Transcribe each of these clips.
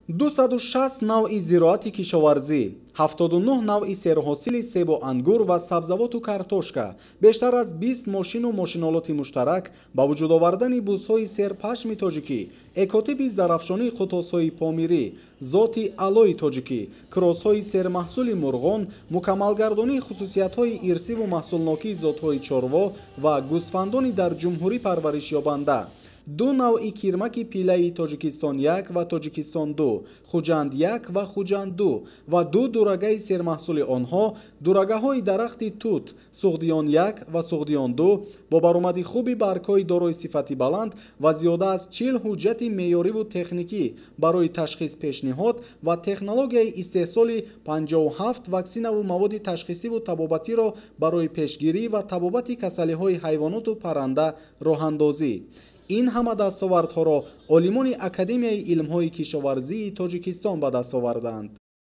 260 навъи зироати кишоварзӣ, 79 навъи серҳосили себу ангур ва сабзавоту картошка, бештар аз 20 мошину мошинолоти муштарак, ба вуҷуд овардани бузҳои серпашми тоҷикӣ, экотипи зарафшонии қутосҳои помирӣ, зоти алои тоҷикӣ, кросҳои сермаҳсули мурғон, мукаммалгардонии хусусиятҳои ирсиву маҳсулнокии зотҳои чорво ва гӯсфандони дар ҷумҳурӣ парваришёбанда, ду навъи кирмаки пилаи Тоҷикистон 1 ва Тоҷикистон 2, Хуҷанд 1 ва Хуҷанд 2 ва ду дурагаи сермаҳсули онҳо, дурагаҳои дарахти тут Суғдиён 1 ва Суғдиён 2 бо баромади хуби баргҳои дорои сифати баланд ва зиёда аз 40 ҳуҷҷати меъёриву техникӣ барои ташхис пешниҳод ва технологияи истеҳсоли 57 ваксинаву маводи ташхисиву табобатиро барои пешгирӣ ва табобати касалиҳои ҳайвоноту парранда роҳандозӣ. Ин ҳама дастовардҳоро олимони Академияи илмҳои кишоварзии Тоҷикистон ба даст оварданд.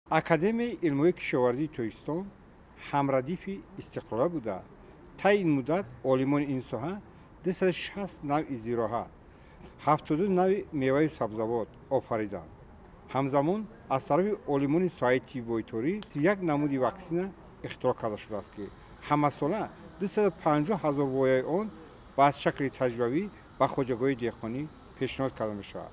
Академияи илмҳои кишоварзии Тоҷикистон ҳамрадифи истиқлолият буда, таи ин муддат олимони ин соҳа 260 навъи зироат, 72 навъи меваю сабзавот офариданд. Ҳамзамон аз тарафи олимони соҳаи тиббойторӣ як намуди ваксина ихтироъ карда шудааст, ки ҳамасола 250 ҳазор вояи он ба шакли таҷрибавӣ ба хоҷагоҳи деҳқонӣ пешниҳод карда мешавад.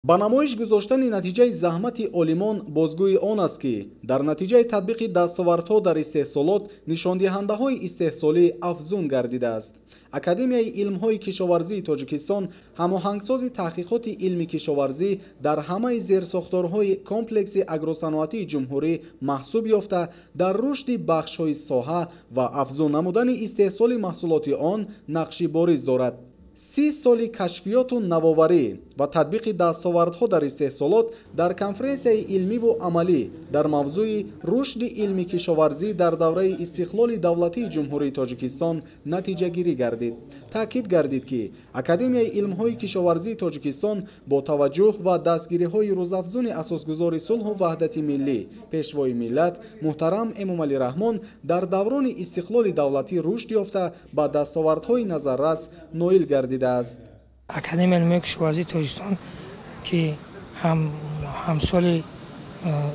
Ба намоиш гузоштани натиҷаи заҳмати олимон бозгӯи он аст, ки дар натиҷаи татбиқи дастовардҳо дар истеҳсолот нишондиҳандаҳои истеҳсолӣ афзун гардидааст. Академияи илмҳои кишоварзии Тоҷикистон ҳамоҳангсози таҳқиқоти илми кишоварзӣ дар ҳамаи зерсохторҳои комплекси агросаноатии ҷумҳурӣ маҳсуб ёфта, дар рушди бахшҳои соҳа ва афзун намудани истеҳсоли маҳсулоти он нақши бориз дорад. 30 соли кашфиёту навоварӣ ва татбиқи дастовардҳо дар истеҳсолот дар конференсияи илмиву амалӣ дар мавзӯи рушди илми кишоварзӣ дар давраи истиқлоли давлатии Ҷумҳурии Тоҷикистон натиҷагирӣ гардид. Таъкид гардид, ки Академияи илмҳои кишоварзии Тоҷикистон бо таваҷҷӯҳ ва дастгириҳои рӯзафзуни асосгузори сулҳу ваҳдати миллӣ, Пешвои миллат муҳтарам Эмомалӣ Раҳмон дар даврони истиқлоли давлатӣ рушд ёфта, ба дастовардҳои назаррас ноил гардидааст. Академияи илмҳои кишоварзии Тоҷикистон, ки ҳамсоли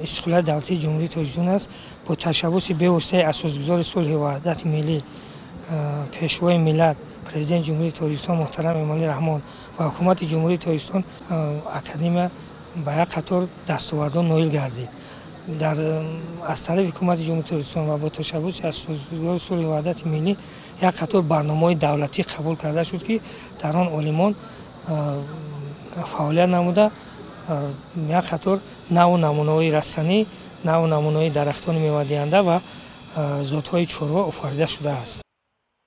истиқлолияти давлатии Ҷумҳурии Тоҷикистон аст, бо ташаббуси бевоситаи асосгузори сулҳи ваҳдати миллӣ, Пешвои миллат, Президенти Ҷумҳурии Тоҷикистон муҳтарам Эмомалӣ Раҳмон ва Ҳукумати Ҷумҳурии Тоҷикистон, академия ба як қатор дастовардҳо ноил гардид. Аз тарафи Ҳукумати Ҷумҳурии Тоҷикистон ва бо ташаббуси асосгузори сулҳи ваҳдати миллӣ як қатор барномаҳои давлатӣ қабул карда шуд, ки дар он олимон фаъолият намуда, як қатор навъу намунаҳои растанӣ, навъу намунаҳои дарахтони мевадиҳанда ва зотҳои чорво офарида шудааст.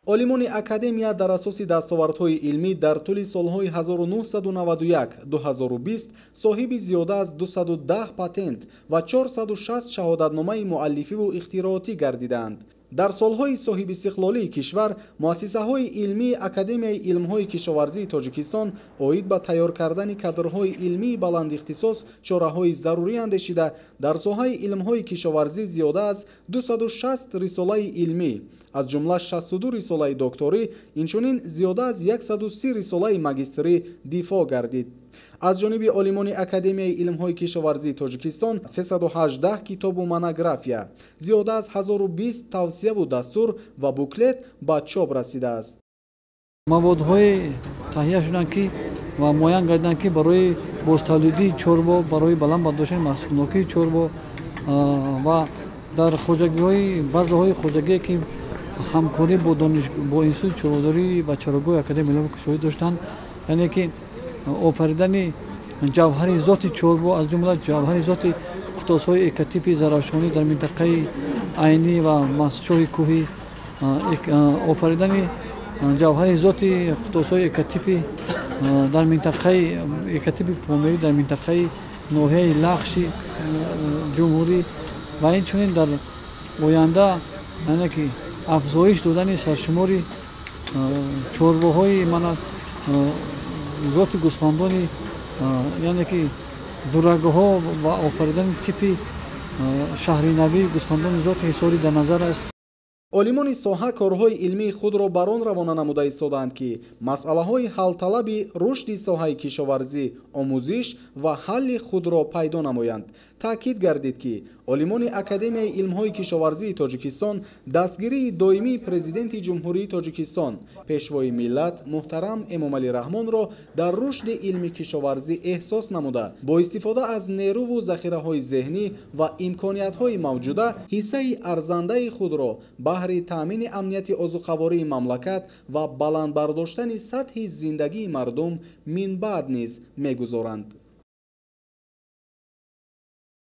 Олимони академия дар асоси дастовардҳои илмӣ дар тӯли солҳои 1991-2020 соҳиби зиёда аз 210 патент ва 460 шаҳодатномаи муаллифиву ихтироотӣ гардиданд. Дар солҳои соҳибистиқлолии кишвар муассисаҳои илмии Академияи илмҳои кишоварзии Тоҷикистон оид ба тайёр кардани кадрҳои илмии баландихтисос чораҳои зарурӣ андешида, дар соҳаи илмҳои кишоварзӣ зиёда аз 260 рисолаи илмӣ, аз ҷумла 62 рисолаи докторӣ, инчунин зиёда аз 130 рисолаи магистрӣ дифоъ гардид. Аз ҷониби олимони Академияи илмҳои кишоварзии Тоҷикистон 318 китобу монография, зиёда аз 1020 тавсияву дастур ва буклет ба чоп расидааст. Маводҳое таҳия шуданд, ки ва муайян гардиданд, ки барои бозтавлидии чорво, барои баланд бардоштани маҳсулнокии чорво ва дар хоҷагиҳои баъзеҳои хоҷагие, ки ҳамкорӣ бо институти чорводорӣ ва чарогоҳи Академияи илмҳои кишоварзӣ доштанд, яъне ки офаридани ҷавҳари зоти чорво, аз ҷумла ҷавҳари зоти қутосҳои экотипи зарафшонӣ дар минтақаи Айнӣ ва Мастчоҳи кӯҳӣ, офаридани ҷавҳари зоти қутосҳои экотипи дар минтақаи экотипи помирӣ дар минтақаи ноҳияи Лахши ҷумҳурӣ ва инчунин дар оянда, яъне ки афзоиш додани саршумори чорвоҳои мана зоти гӯсфандони, яъне ки дурагаҳо ва офаридани типи шаҳринавии гӯсфандони зоти ҳисорӣ дар назар аст. Олимони соҳа корҳои илмии худро бар он равона намуда истодаанд, ки масъалаҳои ҳалталаби рушди соҳаи кишоварзӣ омӯзиш ва ҳалли худро пайдо намоянд. Таъкид гардид, ки олимони Академияи илмҳои кишоварзии Тоҷикистон дастгирии доимии Президенти Ҷумҳурии Тоҷикистон, Пешвои миллат муҳтарам Эмомалӣ Раҳмонро дар рушди илми кишоварзӣ эҳсос намуда, бо истифода аз нерӯву захираҳои зеҳнӣ ва имкониятҳои мавҷуда ҳиссаи арзандаи худро баҳри таъмини амнияти озуқавории мамлакат ва баланд бардоштани сатҳи зиндагии мардум минбаъд низ мегузоранд.